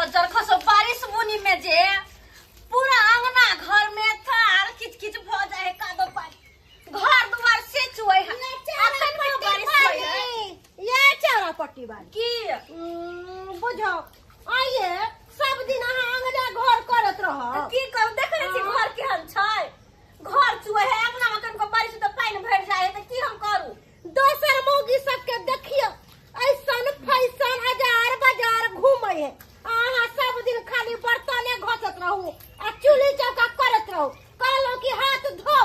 बजर खसो बारिश बुनी में जे पूरा अंगना घर में थार किच किच भ जाए है, कादो पानी घर दुआर से चुए है। अखन तो बारिश होय है। ये चौरा पट्टी वाली की बुझो आइए सब दिन अहाँ अंगना घर करत तऽ रहब। की करू, देखै छी घर केहन छै, घर चुए है, अंगना में कनिको बारिश तऽ पानि भरि जाइ है, तऽ की हम करू? दोसर मौगी सबके देखियो ऐसन फैसन हजार बाजार घूमै है, अहाँ सब दिन खाली बर्तने घसत रहू आ चूल्ही चौका करत रहू। कहलहुँ कि हाथ धो,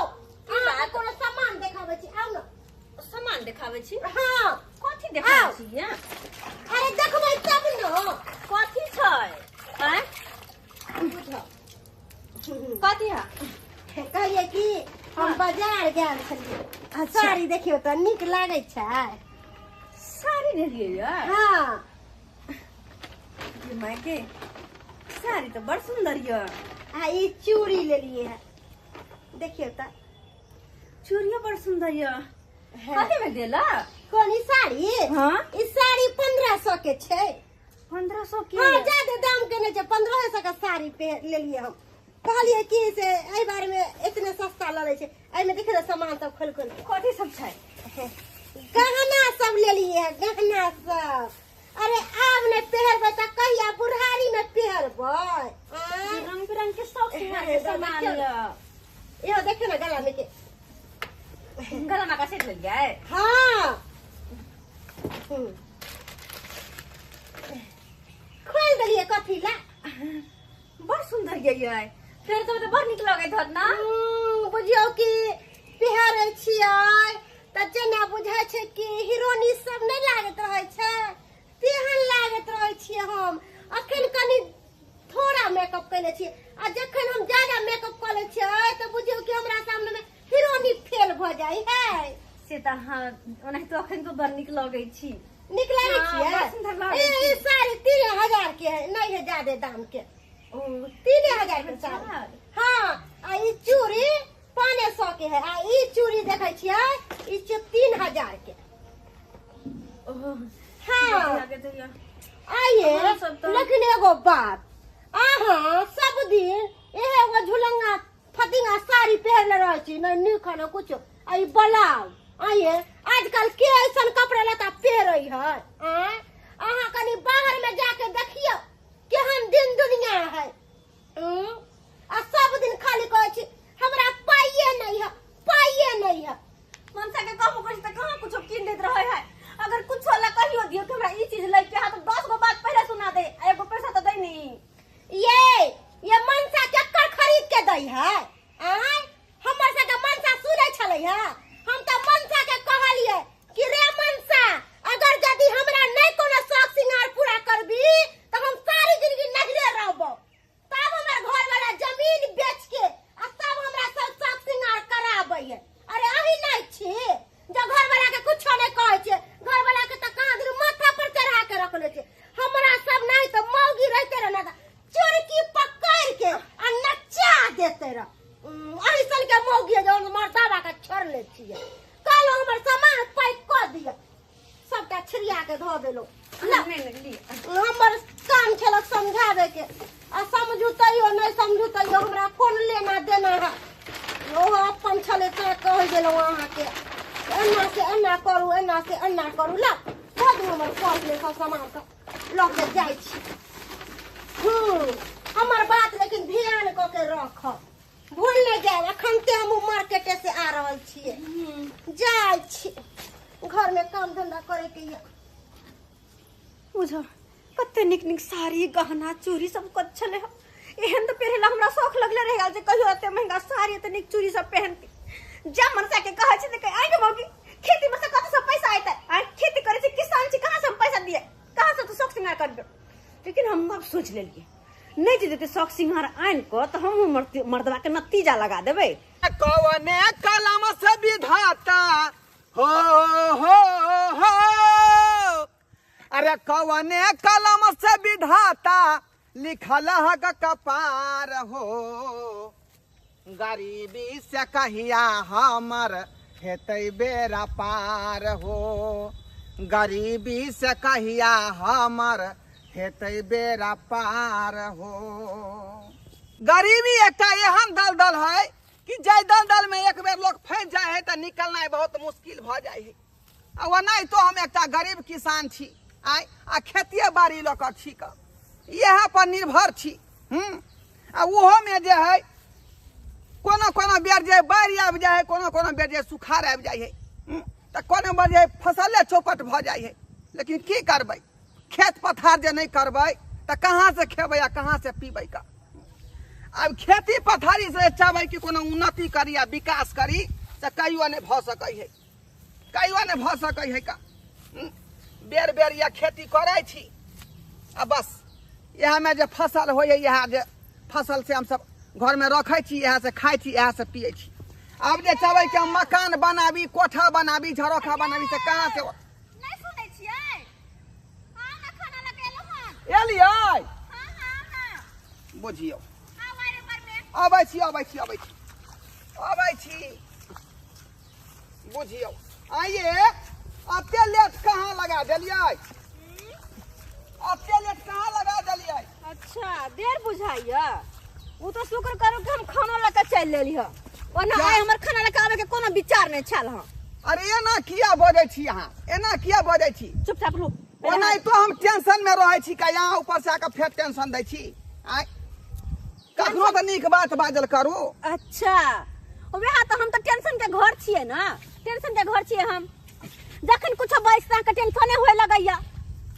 अहाँ कोनो सामान देखाबै छी, आउ ने। सामान देखाबै छी? हाँ। कथी देखाबै छी ये? अरे देखबै तब ने। कथी छै? आँय? बुझो। कथी है? कहलियै कि हम बाजार गेल छलियै। अच्छा। साड़ी देखियौ तऽ नीक लागै छै। साड़ी लेलियै ये? हाँ। ये माय के साड़ी तऽ बड़ सुंदर ये। आ ई चूड़ी लेलियै है, देखियौ तऽ। चूड़ियो बड़ सुंदर ये। हाँ। कथी में देला? कोन ई साड़ी? हाँ। ई साड़ी 1500 के छै। 1500 के? हाँ, ज्यादा दाम के नहि छै, 1500 के साड़ी पे लेलियै हम। कहलियै कि से एहि बारे में इतने सस्ता लऽ लै छै। एहिमे देखियौ ने सामान सब खोलि खोलि के। कथी सब छै? गहना सब लेलियै है, गहना सब। अरे आब नहि पहिरबै तऽ कहिया बुढ़ारी में पहिरबै? आँय? रंग बिरंग के सब सिंगार के सामान देखियौ। यऽ। इहो देखियौ ने गला में के। गला में का सेट लेलियै? हाँ। खोलि देलियै कथी ला? बड़ सुंदर ये ये। फेर तो बड़ नीक लगैत होत ना? बुझियौ कि पहिरै छियै तऽ जेना बुझाइ छै कि हीरोनी सब नहि लागैत रहै छै तेहन लागैत रहै छियै हम। अखन कनि थोड़ा मेकअप कयने छियै आ जखन हम ज्यादा मेकअप कऽ लै छियै तऽ बुझियौ कि हमरा सामने में हीरोनी फेल भऽ जाइ है। से तऽ अहाँ ओनाहितो अखन तो बड़ नीक लगै छी। नीक लागै हाँ, छियै? बड़ सुंदर लागै ए, छी। ई साड़ी 3000 के है, नहि है ज्यादा दाम के। ओ, 3000 के साड़ी। हजार? हाँ, आ ई चूड़ी 500 के है, आ ई चूड़ी देखै छियै ई छै 3000 के। ओहो, हाँ। लागैत होइए। आइए, हमरो सब तऽ- लेकिन एगो बात, अहाँ सब दिन एगो झुलंगा फतिंगा साड़ी पहिरले रहै छी, नहि नीक है, नहि कुछो, आ ई ब्लाउज। आइए, आजकल के ऐसन कपड़ा लत्ता पहिरै है? आँय? अहाँ कनि बाहर में जाके देखियौ केहन दिन दुनिया है। आ सब दिन खाली कहै छी हमरा पाइये नहीं है, पाइये नहीं है। मनसा के कहबो करै छी तऽ कहाँ कुछो कीन दैत रहै है। अगर कुछो ला कहियो दियौ कि हमरा ई चीज लै के है तऽ 10 गो बात पहिले सुना दे, आ एगो पैसा तऽ दै नी। ये मनसा केकर खरीद के दै है? आँय? हमर सबके मनसा सुनै छलै है। हम तऽ मनसा के कहलियै कि रे मनसा, अगर यदि हमरा नहि कोनो शौक सिंगार पूरा करबी तऽ हम सारी जिंदगी नहिरे रहबौ। तब हमर घर वाला जमीन बेच के आ तब हमरा सब शौक सिंगार कराबै है। अरे अही नहि छी जो घर वाला के कुछो नहि कहै छियै, घर वाला के तऽ कहाँ दिन माथा पर चढ़ा के रखले छै। हमरा सब नहि तऽ मौगी रहिते रह ने चोरकी पकड़ के आ नचा देते रह। अही सन के मौगी है जो मर्दावा के छोड़ ले छियै। कहलहुँ हमर सामान पैक कऽ दिअ, सबटा छिड़िया के धऽ देलहुँ। ला, नहि, नहि, लिअ। हमर काम छलक समझाबे के, आ समझू तैयो नहि समझू तैयो हमरा कोन लेना देना है। ओहो अपन छलै तैं कहि देलहुँ अहाँके, एना से एना करू, एना से एना करू। ला धऽ दियौ हमर पर्स में सब सामान सब लऽ के जाइ छी। हमर बात लेकिन ध्यान कऽ के रखब, भूल नहि जायब। अखन ते हम मार्केटे से आ रहल छियै, जाइ छी घर में काम धंधा करे के ये। बुझल कते नीक नीक साड़ी गहना चूड़ी सब कत छलै हँ। एहन तऽ पहिरे ला हमरा शौख लगले रहि गेल जे कहियो एते महंगा साड़ी एते नीक चूड़ी सब पहिनती। जा मनसा के कहै छी तऽ कहै, आँय गे मौगी, खेती में से कतऽ से पैसा एतै? आँय, खेती करै छी, किसान छी, कहाँ से हम पैसा दिए, कहाँ से तू शौख सिंगार करबे? लेकिन हम आब सोचि लेलियै नहि जे देतै शौख सिंगार आनि कऽ तऽ हमहूँ मर्दबा के नतीजा लगा देबै। कवने कलम से विधाता हो हो हो, अरे कवने कलम से विधाता लिखल हक कपार हो, गरीबी से कहिया हमर हेतै बेरा पार हो, गरीबी से कहिया हमर हेतै बेरा पार हो। गरीबी एकटा एहन दलदल है कि जाहि दलदल में एक बेर लोग फंसि जाइ है तऽ निकलनाइ बहुत मुश्किल भऽ जाइ है। आ ओनाहितो हम एकटा गरीब किसान छी आइ, आ खेतिए बाड़ी लऽ कऽ छी कऽ इएह पर निर्भर छी। आ ओहोमे जे है कोनो कोनो बेर जे बाढ़ि आबि जाइ है, कोनो कोनो बेर जे सुखाड़ आबि जाइ है, तऽ कोनो बेर जे फसले चौपट भऽ जाइ है। लेकिन की करबै, खेत पथार जे नहि करबै तऽ कहाँसँ खेबै आ कहाँसँ पीबै का। आब खेती पथारी से चाहबै कि कोनो उन्नति करी आ विकास करी तऽ कहियो नहि भऽ सकै है, कहियो नहि भऽ सकै है का। बेर बेर या खेती करै छी आ बस इएहमे जे फसल होइए, इएह जे फसल से हमसब घरमे रखै छी, इएह से खाइ छी, इएह से पियै छी। आब जे चाहबै कि हम मकान बनाबी, कोठा बनाबी, झरोखा बनाबी, से कहाँ से होत? नहि सुनै छियै? हाँ ना, खाना लऽ के एलहुँ हन। एलियै? हाँ हाँ हाँ। बुझियौ। आउ आइ रे में। अबै छी, अबै छी, अबै छी, अबै छी। बुझियौ, आइए अते लेट कहाँ लगा देलियै? अते लेट कहाँ लगा देलियै? अच्छा, देर बुझाइया? ओ तऽ शुक्र करू कि हम खाना लऽ के चलि लेली हँ, ओना क्या? आइ हमर खाना लऽ के आबे के कोनो विचार नहि छल हँ। अरे एना किया बजै छी अहाँ, एना किया बजै छी? चुपचाप रहू। ओनाहितो हम टेंशन में रहै छी का, यहाँ ऊपर से आके फेर टेंशन दै छी। आइ कखनो तऽ नीक बात बाजल करू। अच्छा, वएह तऽ हम तऽ टेंशन के घर छियै ने, टेंशन के घर छियै हम। जखन कुछो बाजि तऽ अहाँके टेंशने होए लगैया।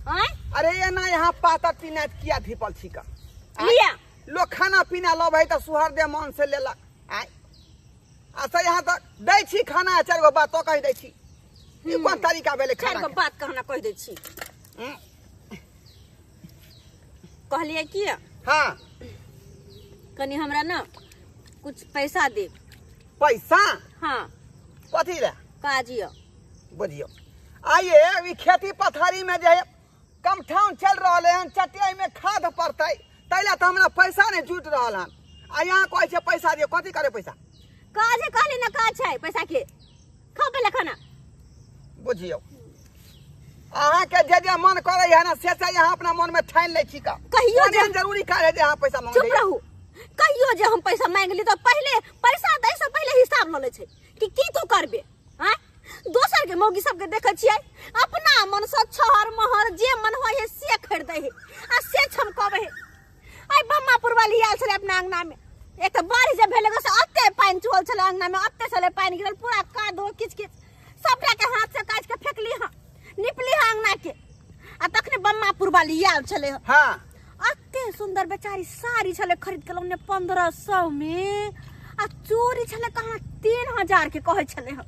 आँय? अरे एना यहाँ पातर पीना किया धीपल छी का? आँय? लिअ। लोग खाना पीना लबै तऽ सुहर दे मन से लेलक। आँय, आ से यहाँ तऽ दै छी खाना, चारि गो बातो कहि दै छी। ई कोन तरीका भेलै चारि खाना गो के? बात कहना कहि दै छी। कहलियै की? हाँ। कनि हमरा ने कुछ पैसा दे। पैसा? हाँ। कथी रे? काज यऽ। बुझियौ, आइए ई खेती पथारी में जे है कमठाउन चलि रहल हन, चटियाई में खाद पड़तै, ताहि लए तऽ हमरा पैसा नहि जुटि रहल हन। आ यहाँ कहै छै पैसा दियौ, कथी करे पैसा? काज है, कहली ना काज छै पैसा के। खाओ पहले खाना। बुझियौ, अहाँके जे जे मन करै है ना से से यहाँ अपना मन में ठानि लै छी का। कहियो कोन जे एहन जरूरी काज है जे अहाँ पैसा मांगै? चुप रहू। कहियो जे हम पैसा मांगली तऽ पहले पैसा दै से पहले हिसाब लऽ लै छै कि की तू करबे। आँय, दोसर के मौगी सबके देखै छियै अपना मन से छहर महर जे मन होइ है से खरीदै है आ से छमकबै है। आइ बम्मापुर वाली आयल छलै अपना अंगना में, एक तऽ बारिश जे भेलै से अते पानि चुअल छलै अंगना में, अते छलै पानि गिरल, पूरा कादो किच किच सबटा के हाथ से काटि के फेकली हँ, निपली हँ अंगना के। आ तखने बम्मापुर वाली आयल छलै हँ। हाँ। अते सुंदर बेचारी साड़ी छलै खरीद के लौने 1500 में, आ चूड़ी छलै कहाँ 3000 के कहै छलै हँ।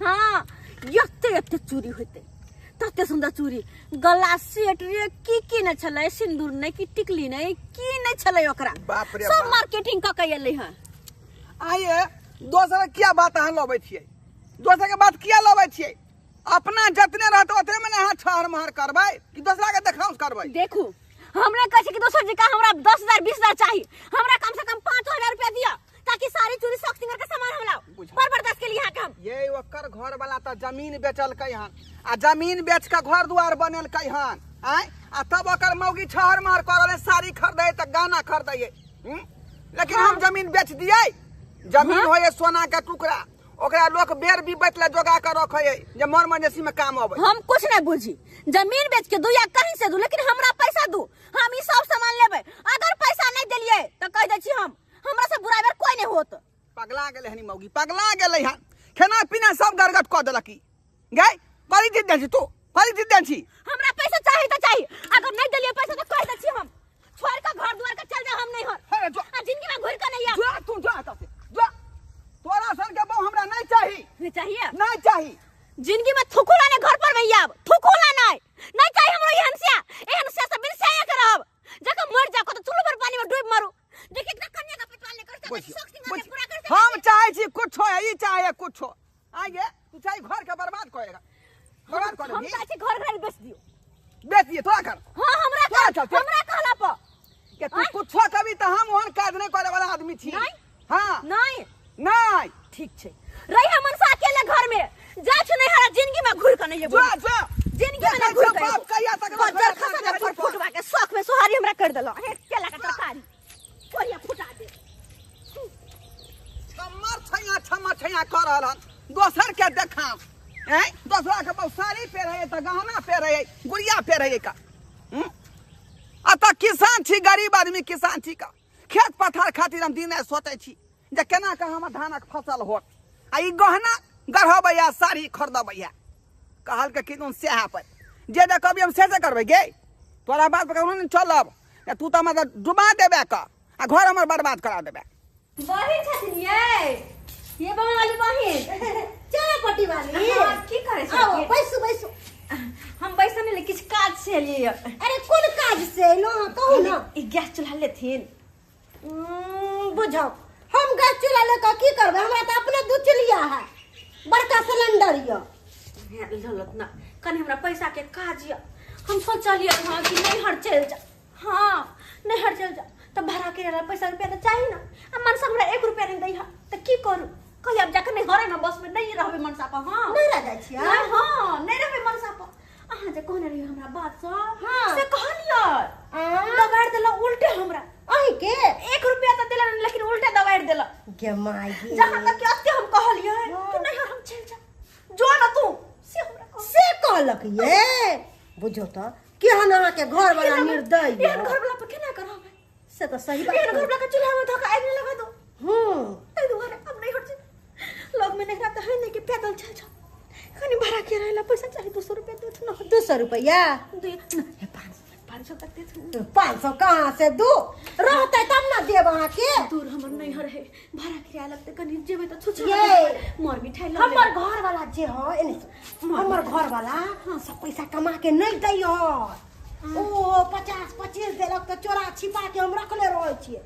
हाँ, एते एते चूड़ी होइतै, तते सुंदर चूड़ी, गला सेट रे की की नहि छलै, सिंदूर नहि कि टिकली नहि की नहि छलै ओकरा। बाप रे सब बाप। मार्केटिंग कऽ के एलै हँ। आइए दोसर किया बात अहाँ लबै छियै? दोसर के बात किया लबै छियै? अपना जतने रहत ओतने में अहाँ छहर महर करबै कि दोसरा के देखाउस करबै? देखू, हमरा कहै छै कि दोसर जी का हमरा 10,000 20,000 चाही, हमरा कम से कम 5,000 रुपया दिअ ताकि सारी चूड़ी शौक सिंगर के सामान हम लाउ। बुझल। बड़ बर्दाश्त के लिए अहाँके हम। ये ओकर घर वाला तऽ जमीन बेचलकै हन, आ जमीन बेच के घर दुआर बनेलकै हन। आँय, आ तब ओकर मौगी छहर महर कऽ रहलै, साड़ी खरीदै तऽ गाना खरीदै। लेकिन हम जमीन बेच दियै? जमीन हाँ। होइए सोना के टुकड़ा, ओकरा लोक बेर बिबैत लए जोगा के रखै है जे मर मनेसी में काम अबै। हम कुछ नहीं बुझी, जमीन बेच के दू या कहीं से दू, लेकिन हमरा पैसा दू, हम ई सब सामान लेबै। अगर पैसा नहीं देलियै तऽ कहि दै छी हम, हमरा से बुरा बेर कोई नहीं होत। पगला गेलै हन ई मौगी, पगला गेलै हन, खाना पीना सब गड़गड़ कऽ देलक ई। गै, कथी चीज दै छी तू? कथी चीज दै छी? हमरा पैसा चाही तऽ चाही, अगर नहीं देलियै पैसा तऽ कहि दै छी हम छोड़ के घर दुआर के चल जा, हम नहीं हर। अरे जो। आ जिंदगी में घुर के नहीं आब। जा तू, जा एतऽ से, जा। तोरा सन के बहू हमरा नहीं चाही। नहीं चाहिए? नहीं चाही। जिंदगी में थुकुला नहीं घर पर नहीं आब, थुकुला नहीं, नहीं चाहिए हमरो एहन सिया, एहन सिया से बिन सिया के रहब। जखन मर जाओ तो चूल्हा पर पानी में डूब मरू। देखी इतना कन्या का पेटवाल नहीं कर सकते, बुझियौ, शौक सिंगार के बुझियौ। पूरा कर सकते। हम चाहे छी कुछो, ई चाहे कुछो। आगे तू चाहे घर के बर्बाद करेगा, बर्बाद कर हम देबही। चाहे छी घर घर बेच दियो। बेच दियो तोरा घर। हाँ, हमरा तोरा घर, चलते। हमरा कहला पर। के तू आँय? कुछो कभी तऽ हम ओहन काज नहि करे वाला आदमी छी। नहीं? हाँ। नहीं। नहीं। ठीक छै, रही हम मनसा अकेले घर में, जा छु नहीं हरा जिंदगी में घुर के नहीं एबो। जा, जा। जिंदगी में देखै नहीं घुर छियौ के बाप एबो। कहिया तक बजर खसा दे तोर फुटवा के शौक में सोहारी हमरा कर देलो। हे केला के तरकारी कोरिया फुटा दे। छम्मर छैया छम्मर छैया कर रहल हन, दोसर के देखाम हैं, दोसरा के बहु साड़ी पहिरे त गहना पहिरे, गुड़िया पहिरे का। आ त किसान छी, गरीब आदमी किसान छी का खेत पथार खातिर हम दिन राति सोचै छी जे केना के हमर धानक फसल होत, आ ई गहना गढ़बैया साड़ी खरीदबैया। कहल के किदन सएह पर जे जे कहबी हम से से करबै गे, तोरा बात पर कखनो नहि चलब, या तू तऽ हमरा डुबा देबे का आ घर हमर बर्बाद करा देबे। बहिन छथिन ये, ये बहन वाली बहिन। चलो पटी वाली। हाँ, की करै छी? आओ, बैसू बैसू। हम बैसल नहि, किछु काज से एलियै। अरे कोन काज से एलहुँ अहाँ कहू ने। ई गैस चूल्हा लेथिन। बुझाउ हम गैस चूल्हा लऽ कऽ की करबै, हमरा तऽ अपने दू चूल्हिया है, बड़का सिलेंडर यऽ। ललत ना, कनि हमरा पैसा के काज यऽ, हम सोचलियै हँ कि नैहर चलि जा। हाँ नैहर चलि जा तऽ भाड़ा किराया पैसा रुपया तऽ चाही ना, आ मनसा हमरा 1 रुपया नहि दै है तऽ की करू। कहलियै आब जाकऽ नैहरे ना बसमे नहि रहबै मनसा पर। हाँ नैहरा जाइ छियै? नहि, हाँ नहि रहबै मनसा पर। अहाँ जे कहने रहियै हमरा बात सब, हाँ। से कहलियै दबारि देलक उल्टे हमरा। अहींके? 1 रुपया तऽ देलक लेकिन उल्टे दबारि देलक। गे माय गे। जहाँ तक कि एते हम कहलियै कि नैहर हम चलि जा, जो ना तू, से हमरा कहलक। से कहलक ये? बुझो तऽ केहन अहाँके घर वाला निर्दयी यऽ। एहन घर वाला पर केना करब? से तऽ सही बात। एहन घर वाला के चूल्हा में धऽ कऽ आगि नहि लगा दो। हूँ। एहि दुआरे अब नैहर चलि, लग में नैहरा तऽ है नहि कि पैदल चलि जाउ। कनि भाड़ा किराया ला पैसा चाही, 200 रुपया देथुन ना। 200 रुपया? दुई, ना, हे, 500 तक देथुन। 500 कहाँ से दू? रहतै तब ना देब अहाँके। दूर हमर नैहर है, भाड़ा किराया लगतै, कनि जेबै तऽ छुछा ये। देबै, मर मिठाई लऽ हमर लेबै। घर वाला जे है, एने से, हमर घर वाला सब पैसा कमा के नहि दै है। ओ 50-25 देलक तऽ चोरा छिपा के हम रखले रहै छियै,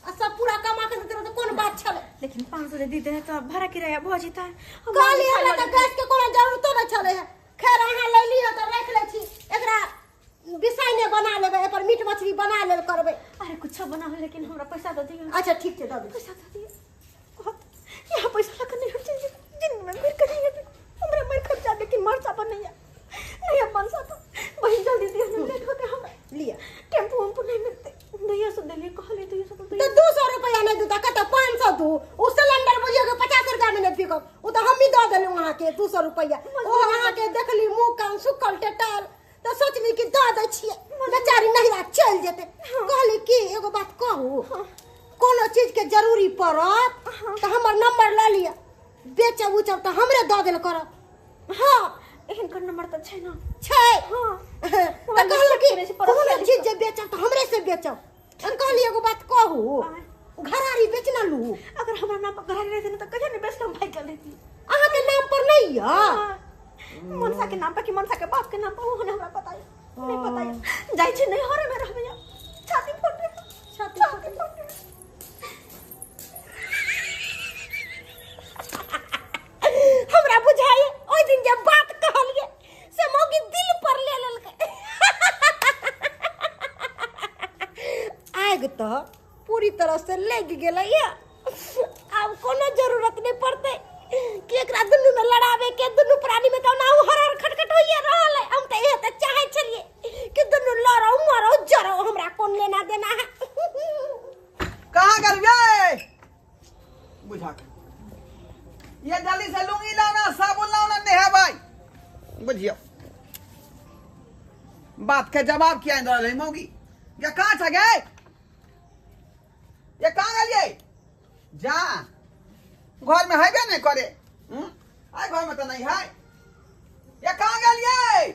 आ सब पूरा कमा के देतै तऽ कोन बात छलै। लेकिन 500 जे दैते तऽ भाड़ा किराया भऽ जेतै। हम कहली मिठाई हमरा लऽ तऽ लेबै। गैस के कोनो जरूरतो नहि छलै है। खैर अहाँ लै लिअ तऽ राखि लै छी, एकरा बिसाइने बना लेबै, एहिपर मीट मछली बना लेल करबै। अरे कुछो बनाउ लेकिन हमरा पैसा दऽ दिअ। अच्छा ठीक छै, दऽ दै छी। पैसा दऽ दिअ। कहत, यहाँ पैसा लऽ कऽ नैहर चलि जेबै, जिन्दगीमे घुरि कऽ नहि एबै। हमरा मरि खप जायब लेकिन मरचा पर नहि आयब। नहि आयब मनसा तऽ बहिन जल्दी दिअ ने, लेट होतै हमरा। लिअ। टेम्पू उम्पू नहि मिलतै। 200 देलियै, कहलियै 200 तऽ तऽ 200 रुपैआ नहि दू तऽ कतऽ 500 दू। ओ सिलेंडर बुझियौ कि 50 रुपैआ मे नहि बिकब, ओ तऽ हमही दऽ देलहुँ अहाँके 200 रुपैआ। ओ अहाँके देखली मुँह कान सुखल टेटल तऽ सोचली कि दऽ दै छियै, बेचारी नैहरा चलि जेतै। कहली कि एगो बात कहू, कोनो चीजके जरूरी पड़त तऽ हमर नंबर लऽ लिअ, बेचब उचब तऽ हमरे दऽ देल करब। हाँ एहन कर नंबर तऽ छै ना। छै। हाँ। तऽ कहलहुँ कि कोनो चीज जे बेचब तऽ हमरे से बेचब। हम कहली एगो बात कहू, घरारी बेच ना लू। अगर हमरा नाम पर घरारी रहतै ने तऽ कहियो नहि बेचलहुँ, भागि गेल रहिती। अहाँके नाम पर नहि यऽ? हाँ। मनसा के नाम पर कि मनसा के बाप के नाम पर, ओहो नहि हमरा पता यऽ, नहि पता यऽ। जाइ छी नैहरे मे रहबै यऽ। छाती फोटे, छाती फोटे। हमरा बुझाइए ओहि दिन जे बात कहलिए से मौगी दिल पर ले लेलकै। आगि तऽ पूरी तरह से लागि गेलै यऽ, आब कोनो जरूरत नहि पड़तै कि एकरा दुनू में लड़ावे के। दुनू प्राणी में तऽ ओनाहु हर हर खटखट होइए रहल है। हम तऽ इएह तऽ चाहै छलियै कि दुनू लड़ौ मरौ जरौ, हमरा कोन लेना देना है। कहाँ गेल ये? बुझा के ये जल्दी से लुंगी लाना, साबुन लाना, नेहेबै। बुझियो बात के जवाब किया नहीं रहल है मौगी। ये कहाँ छ गे? ये कहाँ गेलियै? जा घर में हैबे नहीं करे। आइ घर में तऽ नहीं है। ये कहाँ गेलियै?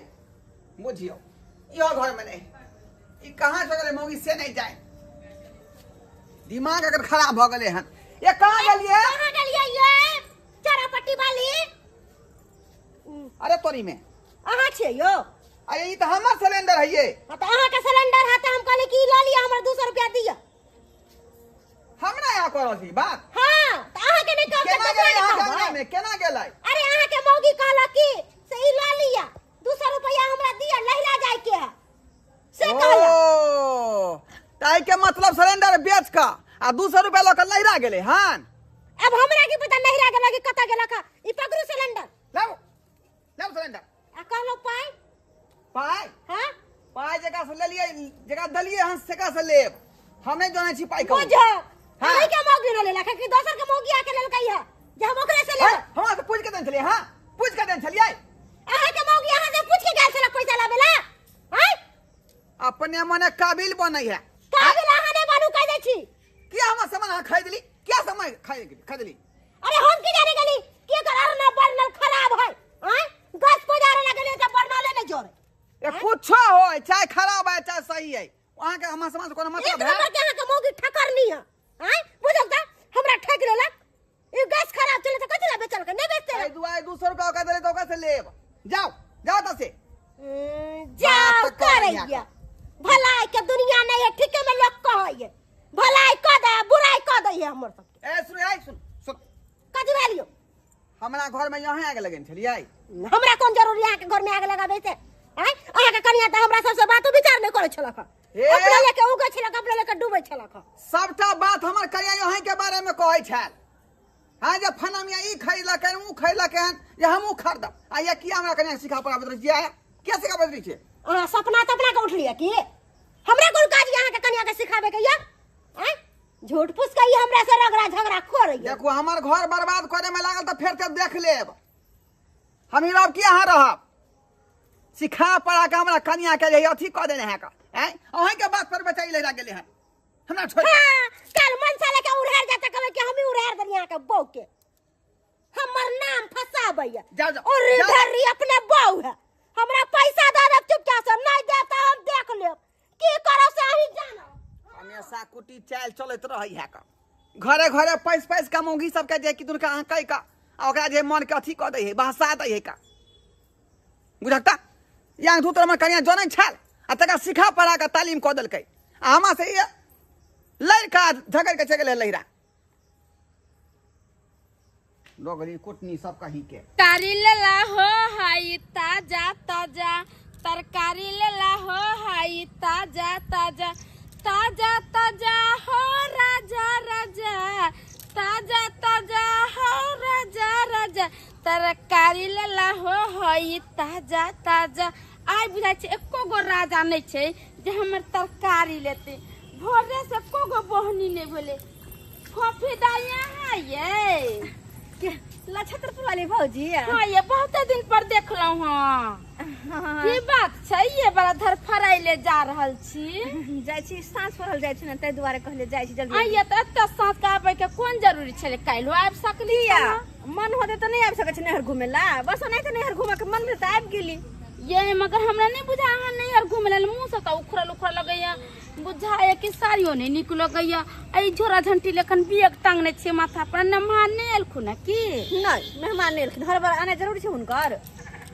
बुझियो इहो घर में नहीं। ई कहाँ से गेलै मौगी से नहीं जाए। दिमाग अगर खराब भऽ गेलै हन। ये कहाँ गेलियै? कहाँ गेलियै ये चारापट्टी वाली? अरे तोरी में अहाँ छियै यौ? अरे ई तऽ हमर सिलेंडर है ये। हाँ, तऽ अहाँके सिलेंडर है तऽ हम कहली कि ई लऽ लिअ, हमरा 200 रुपया दिअ। हमरा यहाँ कऽ रहल छी बात? हाँ, तऽ अहाँके नहि कहब तऽ केना दोसरा गेलै के अहाँके कहबै? अंगना में? केना गेलै? अरे अहाँके मौगी कहलक कि से ई लऽ लिअ, 200 रुपया हमरा दिअ, लहिरा जाय के है, से कहलक। ओ, ताहि के मतलब सिलेंडर बेच कऽ आ 200 रुपया लऽ कऽ लहिरा गेलै हन। अब हमरा की पता नहिरा गेलक कि कतऽ गेलक हन। ई पकड़ू सिलेंडर। लाउ, लाउ सिलेंडर। आ कहलहुँ पाइ? पाइ? हां। पाइ जकरा से लेलियै, जकरा देलियै हन सेकरा से लेब। हम नहि जानै छी पाइ बुझ। कहाँ। अहीं के मौगी न लेलक कि दोसर के मौगी आके लेलकै है जे हम ओकरे से लेब? हमरा से पूछ के देने छलियै? हां, पूछ के देने छलियै। अहाँ के मौगी अहाँ से पूछ के गेल छलक पैसा लाबे ला? आँय? अपने मने काबिल बनै है। काबिल अहाँ नहि बनू, कहि दै छी। किया हमर सामान अहाँ खरीदली? किया सामान खरीदली? अरे हम की जाने गेली कि एकर अरना बर्नल खराब है। आँय, गैस पजारे लगले तऽ बर्नले नहि जोड़े। ए कुछो होय, चाहे खराब है चाहे सही है, अहाँ के हमर सामान से कोनो एक मतलब है? नंबर के अहाँ के मौगी ठकरनी है। आँय, बुझल तऽ हमरा ठकि लेलक। ई गैस खराब छलै तऽ कथी ला बेचलकै? नहि बेचते। एहि दुआरे 200 रुपया ओकरा देले तऽ ओकरा से लेब। जाओ जाओ तऽ से जाओ। बात करैया। करैया भलाई के दुनिया नहीं है, ठीके में लोग कहैया भलाई कऽ दे बुराई कऽ दै है हमर सबके। ए सुन, ए सुन सुन। कथी भेल यौ? हमरा घर में यहाँ आग लगेने छलियै। हमरा कोन जरूरी अहाँके घर में आग लगाबै से? आँय, अहाँके कनिया तऽ हमरा सबसे बातो विचार नहि करै छलक हँ। हे। अपने लेके उगै छलक, अपने लेके डूबै छलक हँ। सबटा बात हमर कनिया यहाँ के बारे में कहै छल। हाँ, जे फना मियाँ ई खरीदलक हन ऊ खरीदलक हन जे हमहूँ खरीदब। आ ये किया हमरा कनिया सिखा पढ़ाबैत रहै छियै? किया सिखाबैत रहै छियै? अहाँ सपना तपना के उठलियै की? हमरा कोन काज यऽ अहाँके कनिया के सिखाबै के यऽ? आँय, झूठ फूस के ई हमरा से रगड़ा झगड़ा करैया। देखू, हमर घर बर्बाद करे में लागल तऽ फेर तऽ देख लेब। हम ही रहब कि अहाँ रहब? सिखा पढ़ा के हमरा कनिया के जे अथी कऽ देने है का। आँय, अहीं के बात पर बेचारी लहरा गेलै हन हमरा छोड़ि के। हाँ, काल्हि मनसा लेके उड़ार जाता कहबै कि हमही उड़ार देलियै अहाँके बहू के, हमर नाम फसाबैया। जाओ, जाओ, और जाओ। धर्री अपने बहू है। हमरा पैसा दऽ देब चुपचाप से, नहि देब तऽ हम देख लेब की करब से अहीं जानब। हमेशा कुटी चालि चलैत रहै है का। घरे घरे पैस पैस के मौगी सबके जे कि दुनका अहाँ कहि कऽ आ ओकरा जे मन के अथी कऽ दै है, बहसा दै है का। बुझकता यहाँ धूत हमर कनिया जनै छल आ तकरा सिखा पढ़ा कऽ तालीम कऽ देलकै आ हमरा से ई लड़ि कऽ झगड़ि कऽ चलि गेलै लहिरा डोगरी कुटनी सब कहीं के। तरकारी लेला हो हाई ताजा ताजा, तरकारी लेला हो हाई ताजा ताजा, ताजा ताजा हो राजा राजा, ताजा ताजा हो राजा राजा, तरकारी लेला हो हाई ताजा ताजा। आइ बुझाइ छै एको गो राजा नहि छै जे हमर तरकारी लेतै। भोरे से एको गो बोहनी नहि भेलै। फोफी दाइ यहाँ ये के लछत्रपुर वाली भौजी? हाँ, ये बहुते दिन पर देखलहुँ हँ। की बात छै ये बड़ा धरफड़ाइले जा रहल छी? जाइ छी, साँझ पड़ल जाइ छी ने, ताहि दुआरे कहले जाइ छी जल्दी। आ ये तऽ एते साँझ के आबै के कोन जरूरी छलै? काल्हिो आबि सकली किया छलहुँ। मन होतै तऽ नहि आबि सकै छी नैहर घुमै ला? बस ओनाहिते नैहर घुमऽ के मन भेल तऽ आबि गेली। ये मगर हमरा नहि बुझा अहाँ नैहर घुमै लेल मुँह सब तऽ उखड़ल उखड़ल लगैया, बुझाइया कि साड़ियो नहि नीक लगैया। एहि झोरा झंटी लेखन बियक टांगने छियै माथा पर। मेहमान नहि एलखुन हँ की? नहि, मेहमान नहि एलखिन। हर बार आनाइ जरूरी छै हुनकर?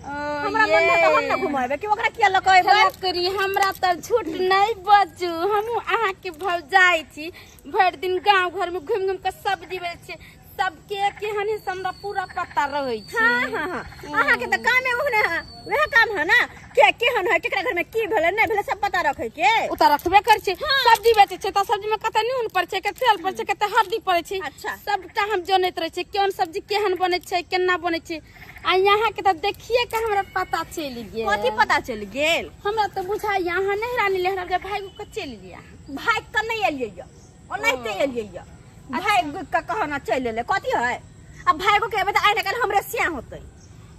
हमरा मन भेल तऽ हम ने घुमेबै कि ओकरा किया लऽ कऽ एबै? लकड़ी हमरा तऽ झूठ नहि बजू, हमहूँ अहाँके भौजाइ छी। भरि दिन गाँव घर में घुमि घुमि कऽ सब्जी बेचै छियै, सबके केहन है से हमरा पूरा पता रहै छै। हाँ हाँ हाँ, अहाँके तऽ कामे ओहने है, वएह काम है ना के केहन है, केकरा घर में की भेलै नहि भेलै सब पता रखै के। ओ तऽ रखबे करै छै। सब्जी बेचै छै तऽ सब्जी में कते नून पड़ै छै, कते तेल पड़ै छै, कते हल्दी पड़ै छै। अच्छा। सबटा हम जनैत रहै छियै कोन सब्जी केहन बनै छै, केना बनै छै। आ यहाँ के तऽ देखिए के हमरा पता चलि गेल। कथी पता चलि गेल? हमरा तऽ बुझाइया अहाँ नैहरा नहि लेहरा के भागि कऽ चलि गेलियै। भागि कऽ नहि एलियै यऽ, ओनाहिते एलियै यऽ। भागि कऽ कहना चलि एलै कथी है? आ भागो के एबै तऽ आइ ने काल्हि हमरे सिया होतै।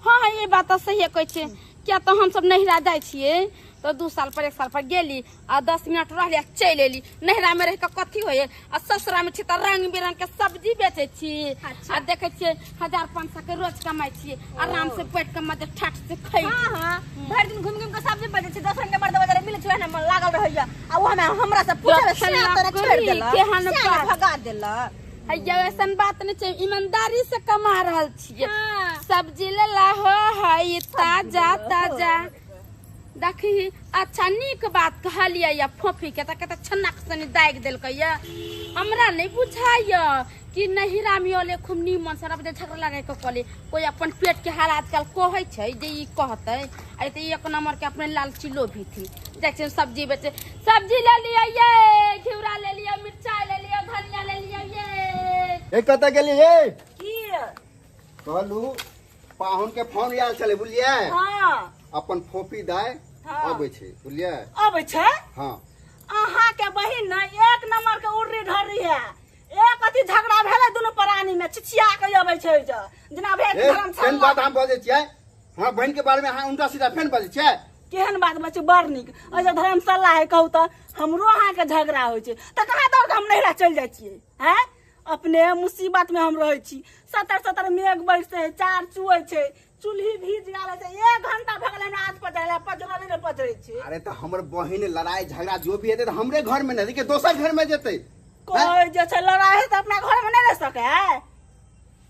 हाँ हाँ, ये बात तऽ सहिए कहै छै। किया तऽ हमसब नैहरा जाइ छियै तऽ 2 साल पर 1 साल पर गेली आ 10 मिनट रहली आ चलि एली। नैहरा में रहि कऽ कथी होइए? आ ससुरा में छी तऽ रंग बिरंग के सब्जी बेचै छी। अच्छा। आ देखै छियै 1500 के रोज कमाइ छियै, आराम से बैठ कऽ मजे ठाठ से खै। हाँ हाँ, भरि दिन घुमि घुमि कऽ सब्जी बेचै छी, 10 रंग के मर्द बजार मिलै छै, ओहने मन लागल रहैया आ ओ हमे हमरा से पूछे सिया तोरा छोड़ि देलक, केहन सिया बात। भगा देलक। हैया ऐसन बात नहीं छै, ईमानदारी से कमा रहल छियै। हाँ। सब्जी लेला हो है ताजा ताजा। देखी अच्छा नीक बात कहलियै या फोफी के तऽ कते छन्ना सनी दागि देलकै या। हमरा नहि बुझाइया कि नहिरा में अले खूब नीमन से रब झगड़ा लड़ाई के कहले कोई अपन पेट के हाल आजकल कहै छै जे ई कहतै। आ तऽ एक नंबर के अपने लालची लोभी थी। जाइ छै सब्जी बेचे, सब्जी ले लिअ ये, घिउरा ले लिअ, मिरचाई ले लिअ, धनिया ले लिअ ये। ए कतऽ गेलियै? की कहलू पाहुन के फोन आयल छलै, बुझलियै? हाँ। अपन फोफी दाय हाँ। हाँ। अबै छै, बुझलियै? अबै छै। हाँ। अहाँ के बहिन ने एक नंबर के उर्री ढर्री है। एक अथी झगड़ा भेलै दुनू प्राणी में, चिचिया के अबै छै जे जेना भेल ए, धर्मशाला। केहन बात हम बजै छियै? हमरा बहिन के बारे में अहाँ उल्टा सीधा फेन बजै छियै? केहन बात बच्चे, बड़ नीक। अच्छा धर्मशाला है, कहू तऽ हमरो अहाँके झगड़ा होइ छै तऽ कहाँ दौड़ के हम नैहरा चलि जाइ छियै? हैं, अपने मुसीबत में हम रहै छी। सतर सतर मेघ बरसै, चार चुऐ छै, चूल्ही भीज गेल छै। एक घंटा भऽ गेलै हमरा हाथ पजरै, पजरले नहि पजरै छै। अरे तऽ हमर बहिन लड़ाई झगड़ा जो भी हेतै तऽ हमरे घर में नहि, दोसर घर में जेतै। कोई जे छै लड़ाई है तऽ अपना घर में नहि रहि सकै है।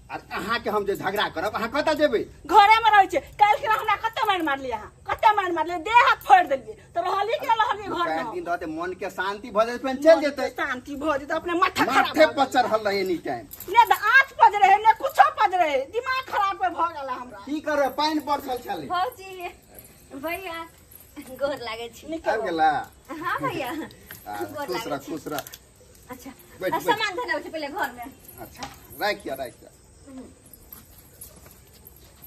अरे अहाँके हम जे झगड़ा करब, अहाँ कतऽ जेबै? घरे में रहै छै। काल्हि खिना हमरा कते मारि मारलियै अहाँ, कते मारि मारलियै, देह हाथ फोड़ि देलियै, तऽ रहली कि रहलियै घर में? 4 दिन रहतै, मन के शांति भऽ जेतै, फेर चलि जेतै। शांति भऽ जेतै, अपने माथा खराब माथे भऽ पर चढ़ल रहै एनी टाइम। ने तऽ आँच पजरै है, ने कुछो पजरै है, दिमाग खराब भऽ गेल हमरा। की करबै, पानि बरसल छलै। भौजी, भैया, गोर लागै छी। नीक आबि गेला? हाँ भैया, आ, गोर खुश लागै रह, छी। खुश रह। अच्छा, बैठ, आ, बैठ। सामान धनाबै छै पहिले घर में। अच्छा, राखिया राखिया।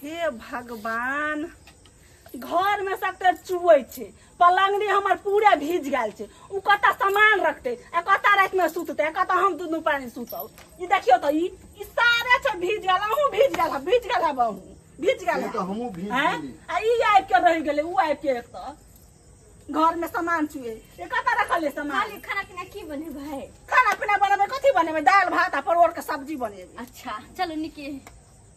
हे भगवान, घर में सबटा चुऐ छै, पलंगड़ी हमर पूरे भीज गेल छै। उ कतऽ सामान रखतै आ कतऽ राति में सुततै आ कतऽ हम दुनू प्राणी सुतब? ई देखियौ तऽ ई सारे छै भीज गेल। अहूँ भीज गेल हब, भीज गेल हब, अहूँ भीज गेल से हब। तऽ हमहूँ भीज हैं? गेली। आ ई आबि के रहि गेलै, उ आबि के एक तऽ घर में सामान चुए। ई कतऽ रखल है सामान? खाली खाना पीना की बनेबै? खाना पीना बनेबै, कथी बनेबै? दालि भात आ परोड़ के सब्जी बनेबै। अच्छा चलू, नीके।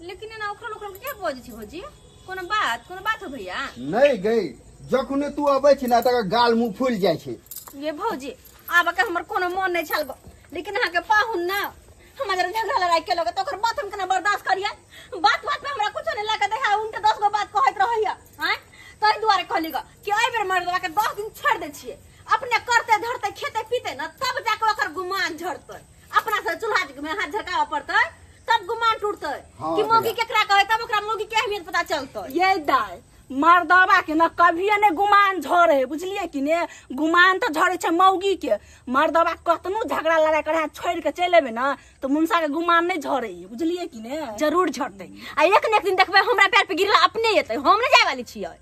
लेकिन एना उखड़ल उखड़ल किया बजै छी भौजी? कोनो बात, कोनो बात हो भैया? नहि गई, जखने तू अबै छी ने तकर गाल मुंह फूलि जाइ छै। ये भौजी, आब के हमर कोनो मन नहि छल, लेकिन अहाँके पाहुन ने हमरा जरा झगड़ा लड़ाई केलक तऽ ओकर बात हम केना बर्दाश्त करियै? बात बात पे हमरा कुछो नहि लऽ के देखा उनके 10 गो बात कहैत रहैया। आँय, ताहि दुआरे कहली गऽ कि एहि बेर मर्दवा के 10 दिन छोड़ि दै छियै, अपने करते धरते खेते पीते ने तब जाके ओकर गुमान झड़तै। अपना से चूल्हा में हाथ झरकाबऽ पड़तै तब गुमान टूटतै। हाँ, कि मौगी भैया। केकरा कहै, तब ओकरा मौगी के अहमियत पता चलतै। ये दाय, मर्दबा के न कभिए ने गुमान झरे, बुझलियै कि ने? गुमान तऽ झरे छै मौगी के। मर्दबा कतनो झगड़ा लड़ाई करे छोड़ि के चलि एबै ने तऽ मुनसा के गुमान नहि झरे, बुझलियै कि ने? जरूर झड़तै, आ एक ने एक दिन देखबै हमरा पैर पे गिरला अपने एतै। हम नहि जाय वाली छियै,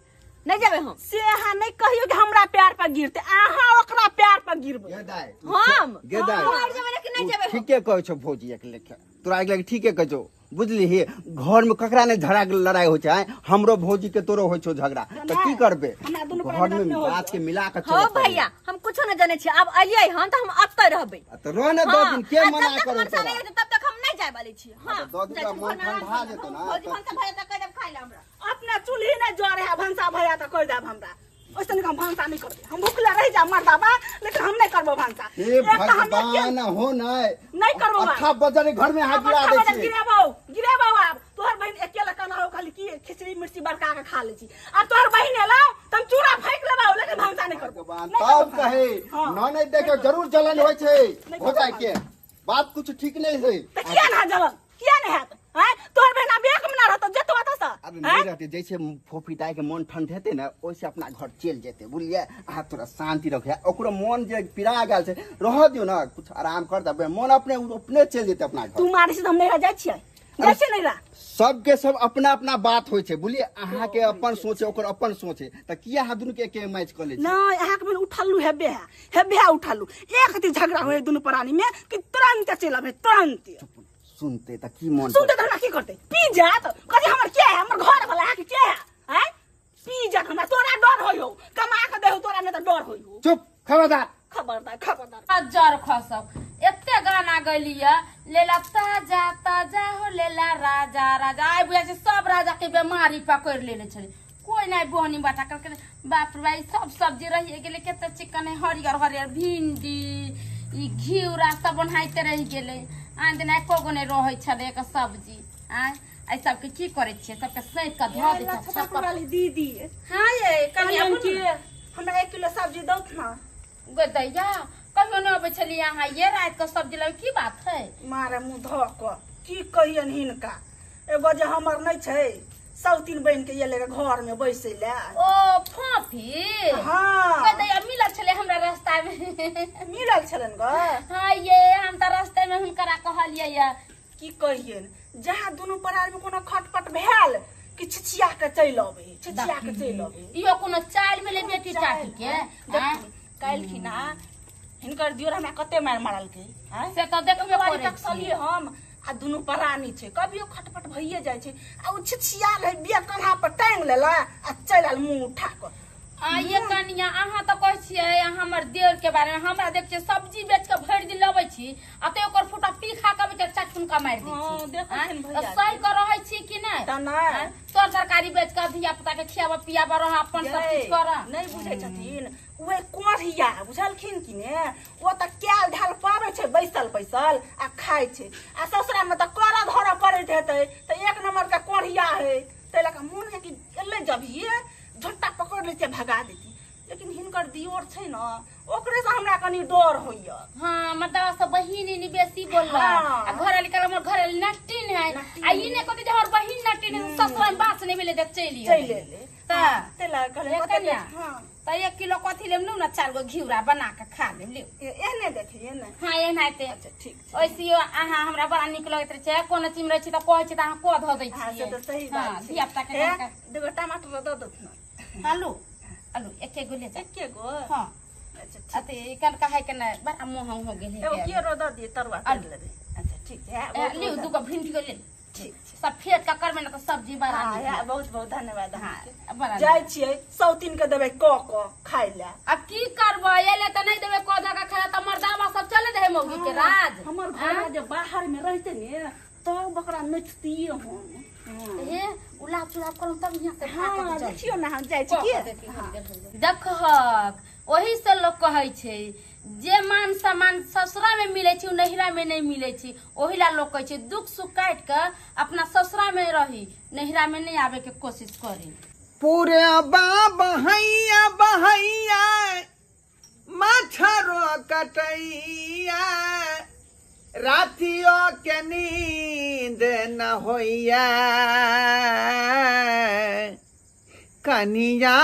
नहि जेबै हम। से अहाँ नहि कहियौ कि हमरा पैर पर गिरतै, अहाँ ओकरा पैर पर गिरबै। गे दाइ, हम? गे दाइ। मर जेबै लेकिन नहि जेबै हम। ठीके कहै छौ भौजी, एक लेखे तोरा एक लेखे ठीके कहै छौ। बुझली, घर में ककरा नहि झगड़ा लड़ाई होइ छै? आँय? हमरो भौजी के तोरो होइ छौ झगड़ा, तऽ की करबै? हमरा दुनू घर प्राणी में अपने होइ बात के मिला के हो चलऽ पड़ै। भैया, हम कुछो नहि जानै छियै। आब एलियै हम तऽ हम अतै रहबै। आ तऽ रह ने 10 हाँ, दिन, के आ जब मना तक करू मनसा तोरा? नहि हेतै तब तक हम नहि जाय वाली छी। हाँ, हाँ, तऽ 10 दिन जाइ छी मन घर में ठंडा आराम जेतौ करब। ने, भौजी तऽ भनसा भैया तऽ कहि देब खाय लए हमरा। अपना चूल्ही नहि जरे है, भनसा भैया तऽ कहि देब हमरा। ओइसे हम भनसा नहि करबै, हम भुखले रहि जाब मर्दाबा, लेकिन हम नहि करबो भनसा। हे एक तऽ हम भगवान, हो नहि नहि करबो बात। अट्ठा बजरे घर में हाथ आब गिरा अट्ठा दै बजल छी। गिरेबौ, गिरेबौ। आब तोहर बहिन अकेला केना हो, खाली की खिचड़ी मिर्ची बरका के खा लै छी। आब तोहर बहिन एलौ तऽ हम चूड़ा फाँकि लेबौ, लेकिन भनसा नहि करबो। भगवान, नहि करबो तब कहे हाँ। न नहीं देखो जरूर जलन होइ छै। नहि हो जाय करबो। के बात कुछ ठीक नहीं है। तऽ किया ने जलन, किया ने हैत? आँय, तोहर बहिन आब एक महीना रहतौ, जेतौ एतऽ सँ? अब आँय? नहीं रहते, जैसे फोफी दाई के मन ठंड हेतै ने ओइसे अपना घर चलि जेतै, बुझलियै? अहाँ थोड़ा शांति रखिए, ओकरो मन जे पीड़ा गेल छै रह दियौ ने, कुछ आराम कर देबै, मन अपने अपने चलि जेतै अपना तू घर। मारै छी तऽ हम नैहरा जाइ छियै, जाइ छियै नैहरा। सबके सब अपना अपना बात होइ छै, बुझलियै? अहाँके अपन सोच है, ओकर अपन सोच है, तऽ किया अहाँ दुनू के एके मैच कऽ लै छी? नहि, अहाँके बहिन उठल्लू हेबे है, हेबे है उठल्लू। एक अथी झगड़ा होय दुनू प्राणी में कि तुरंत चलि अबै, तुरंत। सुनते तऽ की मन सुनते तऽ हमरा की करतै? पी जायत, कथी हमर के है? हमर घर वाला अहाँके के है? आँय, पी जायत हमरा। तोरा डर होइ हौ, कमा के देहौ तोरा, नहि तऽ डर होइ हौ। चुप, खबरदार। खबरदार, खबरदार। जर खसब एते गाना गैलियै, लेला ताजा ताजा हो लेला राजा राजा। आइ बुझाइ छै सब राजा के बेमारी पकड़ि लेने छलै, कोई नहि बोनी बटा करके। बाप रे बाप, ई सब सब्जी रहिए गेलै, कते चिकन है, हरियर हरियर भिंडी, ई घिउरा सब ओनाहिते रहि गेलै। आन दिना एको गो नहि रहै छलै एकर सब्जी। आँय, एहि सबके की करै छियै? सबके सैंत कऽ धऽ दै छियै छत पर। वाली दीदी। हाँ ये कनि कहलियनि अपन कि हमरा 1 किलो सब्जी दौथ ना। गो दैया, कहियो नहि अबै छलियै अहाँ ये राति कऽ सब्जी लाबै, की बात है? मारे मुँह धऽ कऽ की कहियनि हिनका, एगो जे हमर नहि छै सौतीन बनि के एलै घर में बैसै लए। ओ फोफी? हाँ। गो दैया, मिलल छलै हमरा रास्ता में। मिलल छलनि ग? हाँ ये, हम तऽ रास्ते में हुनकरा कहलियै ये। की कहियनि, जहाँ दुनू परार में कोनो खटपट भेल कि छिछिया के चलि अबै, छिछिया के चलि अबै। इहो कोनो चालि भेलै बेटी चाटी के? काल्हि खिना हिनकर दियोर हमरा कते मारि मारलकै। से तऽ देखबे करै छियै हम, आ दुनू परानी छै, कभियो खटपट भइए जाइ छै। आ ओ छिछिया रहै, बिया कन्हा पर टांगि लेला आ चलि आयल मुँह उठा कऽ। आ ये कनिया, अहाँ तऽ कहै छियै हमर देवर के बारे में, हमरा देख छियै सब्जी बेच के भरि दिन लबै छी आ तऽ ओकर फुटा पी खा के बेच चटुनका मारि दै छी। देखै सही के रहै छी कि नहि? तऽ नहि, तोर तरकारी बेच के धिया पुता के खियाबऽ पियाबऽ रह, अपन सब किछु करऽ। नहि बुझै छथिन उहे कोढ़िया, बुझलखिन कि ने? ओ तऽ कैल ढाल पाबै छै बैसल बैसल आ खाइ छै, आ ससुरा में तऽ करऽ धरऽ पड़ैत हेतै, तऽ एक नंबर के कोढ़िया है। ताहि लऽ कऽ मोन है कि एलै जभिये झोटा पकड़ लै छियै भगा देती, लेकिन हिनकर दियोर छै ने, ओकरे से हमरा कनी डर होइया। हाँ, मतलब सब बहिन इनी बेसी बोलला। आ घर वाली कहल हमर घर वाली नटिन है, आ ई ने कहते जे हमर बहिन नटिन है, ससुरा में बास नहीं भेलै तऽ चलि चलि एलै। तऽ ताहि लऽ कहलियै कनिया, तऽ 1 किलो कथी लेब ने, 4 गो घिउरा बना के खा लेब। लिउ एहने देखिए ने। हाँ एनाहिते। अच्छा ठीक छै। ओइसियो अहाँ हमरा बड़ा नीक लगैत रहै छै, कोनो चीज रहै छै तऽ कहै छै तऽ अहाँ कऽ धऽ दै छियै। से तऽ सही बात छै। धिया पुता के 2 टमाटर दऽ देथुन। आलू आलू एके गो ले जा। एके गो? हाँ। अच्छा अथी कनका है के नहि, बड़ा मोहंग हो गेल है। एगो केरो दऽ दियै, तरुआ कर लेबै। अच्छा ठीक छै। लिउ 2 गो भिंडी ले। ठीक छै। सब फेट के करबै ने तऽ सब्जी बड़ा नीक। बहुत बहुत धन्यवाद। जाइ छियै सौतीन के देबै कऽ कऽ खाइ लए। अब की करबै, एले तऽ नहि देबै कऽ धऽ के खाइ लए तऽ मर्दाबा सब चले दे मौगी के राज। हमर घर जे बाहर में रहते ने तब ओकरा नोचतियै हम। हे उलाप चुलाप करम तब यहाँ से भाग के चल। देखियौ ने हम जाइ छी की। देखहक, ओही से लोक कहै छै जे मान सम्मान ससुरा में मिलै छै ओ नैहरा में नहि मिलै छै। ओही ला लोक कहै छै दुख सुख काटि के अपना ससुरा में रही, नैहरा में नहि आबे के कोशिश करी। पूरे बहैया बहैया मछरो कटैया, रातियो के नींद न होइया, कनिया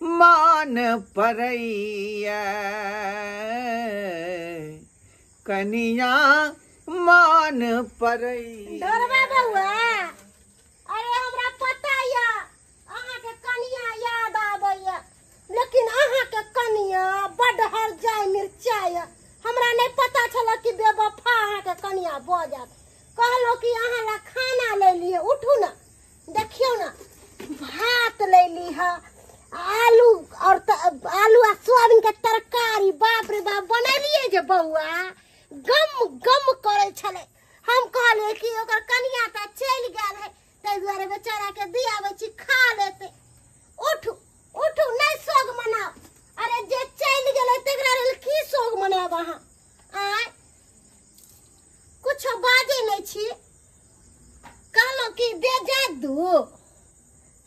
मन परैया, कनिया मन परैया। डरबा बउआ, अरे हमरा पता या अहाँ के कनिया याद आबैया, लेकिन अहाँ के कनिया बड हर जाय मिर्चाय। हमरा नहीं पता छल कि बेवफा अहाँ के कनिया भऽ जायत। कहलो कि अहाँ ला खाना ले लिए, उठू ना, देखियौ ना भात ले ली है, आलू और आलू आ सोयाबीन के तरकारी। बाप रे बाप बनेलिए जे बउआ गम गम करे छले। हम कहलिए कि ओकर कनिया तऽ चलि गेल है, ताहि दुआरे बेचारा के दियाबै छी खा लेते। उठू उठू, नहीं सोग मनाओ। अरे जे चलि गेलै तकरा लेल की सोग मनायब अहाँ? आँय कुछो बाजै नहि छी। कहलहुँ कि बेजाय दू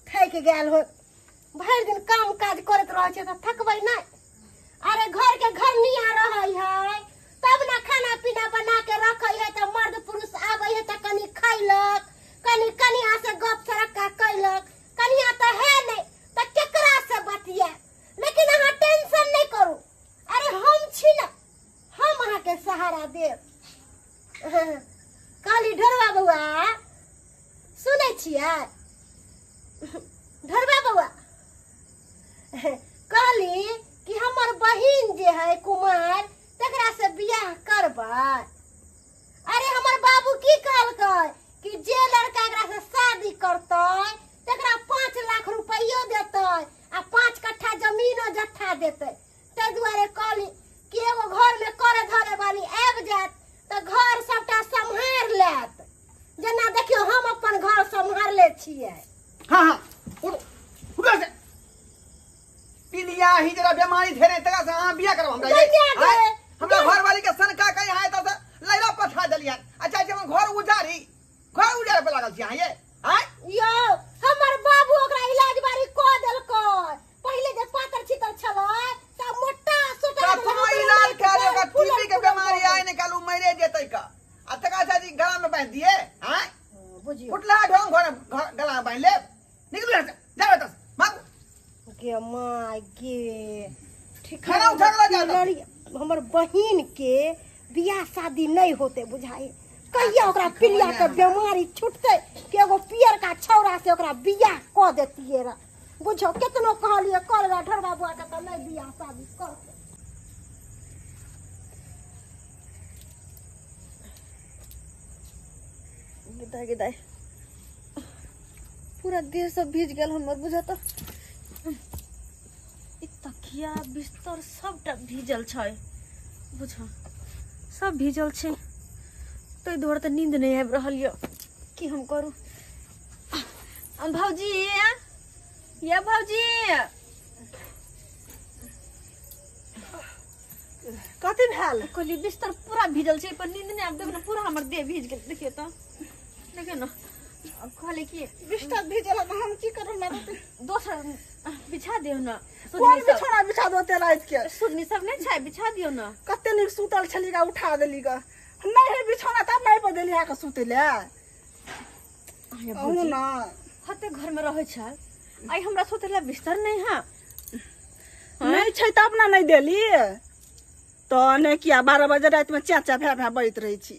थकि गेल हो, भरि दिन काम काज करैत रहै छै तऽ थकबै नहि। अरे घर के घरनिया रहै है तब ने खाना पीना बना के रखै है, तऽ मर्द पुरुष आबै है तऽ कनि खैलक, कनि कनिया से गप सरक्का कैलक। कनिया तऽ है नहि तऽ केकरा से बतिया। लेकिन अहाँ टेंशन नहीं करू, अरे हम छी ना, हम अहाँ के सहारा देब। कहली ढोरबा बउआ सुनै छियै? ढोरबा बउआ कहली कि हमर बहिन जे है कुमार, तकरा से बियाह करबै। अरे हमर बाबू की कहलकै कि जे लड़का एकरा से शादी करतै तकरा 5 लाख रुपैयो देतै आ 5 कट्ठा जमीनो जत्था देतै। ताहि दुआरे कहली कि एगो घर में करे धरे वाली आबि जायत तऽ घर सबटा सम्हार लेत। जेना देखियौ हम अपन घर सम्हारले छियै। हाँ हाँ उठो से पिलिया ही जरा बीमारी धेने तकरा से अहाँ बियाह करब हमरा। हमरा घर वाली के सनका कहीं है तऽ लैला पठा देलियन। अच्छा जे हम घर उजारी, घर उजारे पे लागल छी अहाँ ये? आँय यौ हमर बाबू ओकरा इलाज बारी कऽ देलकै। पहिले जे पातर छितर छलै तऽ मोटा सोटा कखनो इलाज कए ओकरा टीबी के बीमारी आइ निकालू मरे जेतै का। आ तकरा से जी गला में बांधि दिए। आँय बुझियौ फुटला ढोंग घर गला में बांधि लेब। निकलू यहाँ से, जाओ एतऽ से, भागू। गे my गे, ठीक खाना उठा के लऽ जाओ। हमर बहिन के बियाह शादी नहीं होते बुझाई। कहिया ओकरा पिलिया के बीमारी छूटतै कि एगो पियर का छौड़ा से ओकरा बियाह कऽ देतियै रह। बुझो केतनो कहलियै कर रे ढोरबा बुआ के तऽ नहि बियाह शादी करतै। गिदाय गिदाय पूरा देह सब भीज गेल हमर, बुझा ई तकिया बिस्तर सबटा भीजल छै, बुझ सब भीजल छै, ताहि दुआरे तऽ नींद नहि आबि रहल यऽ। की हम करू भौजी? या भौजी, कथी भेल? कहली बिस्तर पूरा भीजल छै पर नींद नहि आबि, देख ने पूरा हमर देह भीज गेल। देखियौ तऽ, देखियौ ने, कहली कि बिस्तर भीजल है तऽ हम की करू? हमरा दोसर बिछा दियौ ने। कोन बिछौना बिछा दो ते राति के? सुधनी सब नहि छै, बिछा दियौ ने। कते नीक सुतल छली गा, उठा देली गा। नहि है बिछौना तब नहि पर देली अहाँके सुतै ले। अहूँ ना हते घर में रहै छै, आइ हमरा सुतै ला बिस्तर नहि है। नहि छै तब ने नहि देली तऽ नहि किया 12 बजे रातिमे चा चा भए भए बजैत रहै छी।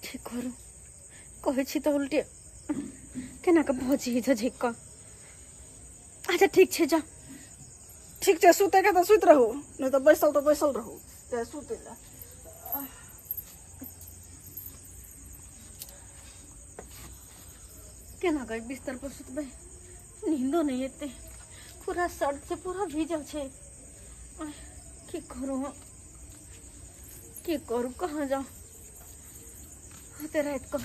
ठीक करू कहै छी तऽ उल्टे केना कऽ भौजी झझकि कऽ। अच्छा ठीक छै, जा ठीक छै, सुतैके तऽ सुति रहू, नहि तऽ बैसल तऽ बैसल रहू। तऽ सुतै लए केना कऽ बिस्तर पर सुतबै? नींदो नहि एतै, पूरा सर्द से पूरा भीजल छै। की करू हम, की करू, कहाँ जाउ ओते राति कऽ?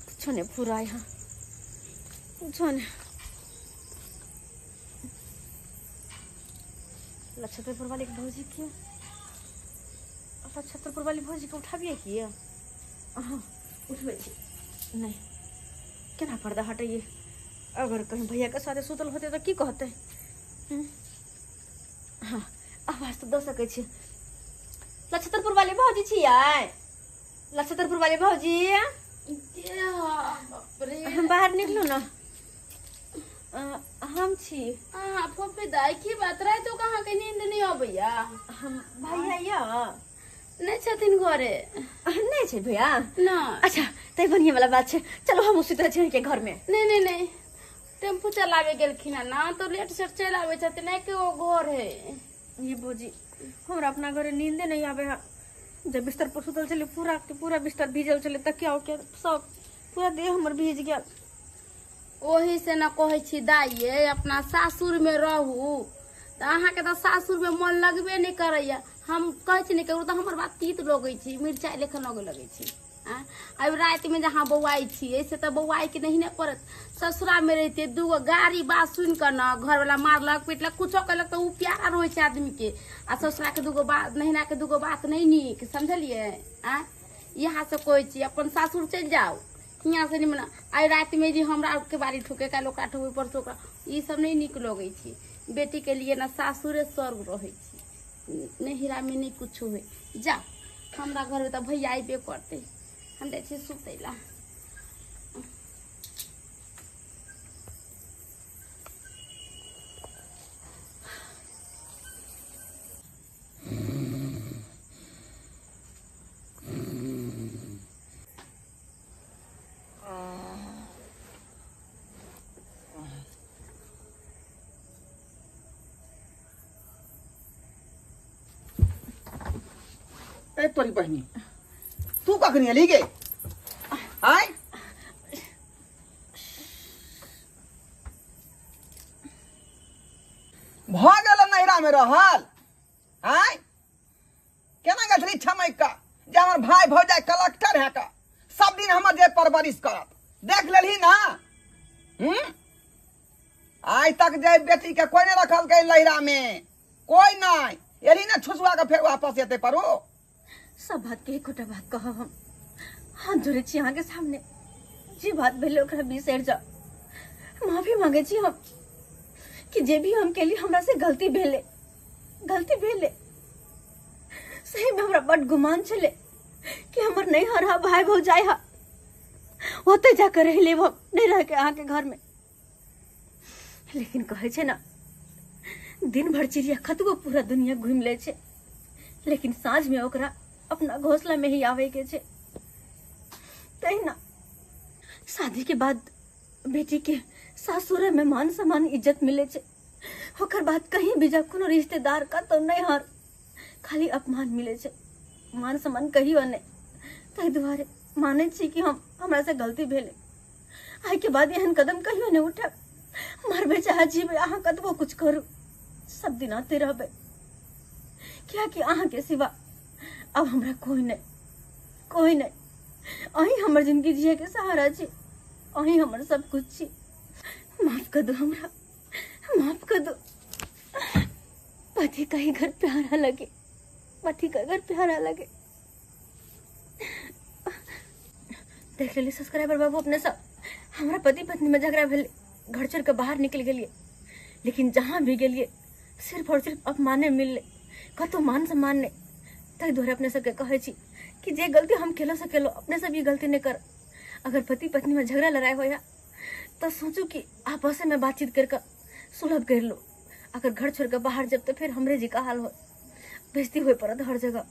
कुछो नहि फुरा यहाँ, कुछो नहि। छतरपुर वाली के भौजी के, छतरपुर वाली भौजी के उठाबिए की? हाँ उठबै छी। नहि, केना पर्दा हटैए? अगर कहीं भैया के साथे सुतल होतै तऽ की कहतै? हाँ आवाज तऽ दऽ सकै छी। लछतरपुर वाली भौजी छियै? लछतरपुर वाली भौजी, हम बाहर निकलू ने, हम छी। अहाँ फोफी दाइ, की बात रातिओ के अहाँके नींद नहि अबैया? हम भैया यऽ नहि छथिन घरे। नहि छै भैया? नहि। अच्छा तै बढ़िया वाला बात छै, चलो हम सुति रहै छी अहाँके घर में। नहि नहि नहि, टेम्पू चलाबे गेलखिन हँ ना, तो लेट सेट चलि आबै छथिन, एके गो घर है। ये भौजी हमरा अपना घरे नींदे नहीं आवे है। जब बिस्तर पर सुतल छलै पूरा के पूरा बिस्तर भीजल छलै, तकिया उकिया सब पूरा देह हमर भीज गेल। ओही से न कहै छी दाइये, अपना सासुर में रहू तऽ अहाँके तऽ सासुर में मन लगबे नहि करैया। हम कहै छी ने ककरो तऽ हमर बात तीत लगै छी, मिरचाइ लेखन लगे लगै छी। आब रातिमे जे अहाँ बौआइ छियै से तऽ बौआइके नहि ने पड़त। ससुरामे रहिते दूगो गाड़ी बात सुनि कऽ ने घरवला मारलक पीटलक कुछो केलक तऽ ओ प्यारा रहै छै आदमीके, आ ससुराके दूगो बात नहिराके दूगो बात नहि नीक, समझलियै? आँय इएह से कहै छी अपन सासुर चलि जाउ, हियाँ से निमन। आइ रातिमे जे हमरा के बारी ठोके, काल्हि ओकरा ठोकबै, परसू ओकरा, ई सब नहि नीक लगै छै। बेटीके लिए ने सासुरे स्वर्ग रहै छै, नैहरामे नहि कुछो होइ। जा हमरा घरमे तऽ भैया अयबे करतै, हम जाइ छी सुतै ला। ए तोरी बहिनी, तू कखनी एली गे? आय भऽ गेल नैहरा में रहल? आय केना गेल छली छमैक कऽ जे हमर भाय भौजाइ कलेक्टर है का सब दिन हमर जे परवरिश करत, देख लेलही ना? आइ तक जे बेटी के कोई नहीं रखलकै लहिरा में, कोई नहीं एली ना छुसुआ के फेर वापस एते परो। सब बात के एकोटा बात कहब हम, हाथ जोड़े छी अहाँके सामने, जे बात भेलै ओकरा बिसरि जाउ। माफी मांगे छी हम कि जे भी हम केली हमरा से गलती भेलै, गलती भेलै। सही में हमरा बड गुमान छलै कि हमर नैहर हा, भाई भौजाइ हा, ओतै जाकर रहि लेब हम, नहीं रह के अहाँके घर में। लेकिन कहै छै ना, दिन भर चिड़िया कतबो पूरा दुनिया घुमि लै छै, लेकिन साँझ में ओकरा अपना घोंसला में ही आवे के छै। तहिना शादी के बाद बेटी के सासुरे में मान सम्मान इज्जत मिले छै, ओकर बाद कहीं भी जब कोनो रिश्तेदार का तो नहीं हर खाली अपमान मिले छै, मान सम्मान कहियो नहीं। ताहि दुआरे मानै छी कि हम हमरा से गलती भेलै, आइ के बाद एहन कदम कहियो नहीं उठायब। मरबै चाहे जीबै, अहाँ कतबो कुछ करू सब दिन आते रहबै, कियाकि अहाँ के सिवा अब हमरा कोई नहीं, कोई नहीं। अहीं हमर जिंदगी जिए के सहारा छी, अहीं हमर सब कुछ छी। माफ कर दो हमरा, माफ कर दो। पति का ही घर प्यारा लगे, पति का घर प्यारा लगे। देख लेली सब्सक्राइबर बाबू अपने सब, हमरा पति पत्नी में झगड़ा भेल, घर छोड़ के बाहर निकल गेलिए, लेकिन जहाँ भी गेलिए सिर्फ और सिर्फ अपमाने मिलले, कतौ मान सम्मान नहीं। ताहि दुआरे अपने सबके कहै छी कि जे गलती हम केलो से केलो, अपने सब ई गलती नहीं कर। अगर पति पत्नी में झगड़ा लड़ाई होया तो सोचू कि आपस में बातचीत करके सुलभ कर लो। अगर घर छोड़ के बाहर जब तो फिर हमरे जी का हाल हो, बेइज्जती होए पड़त हर जगह।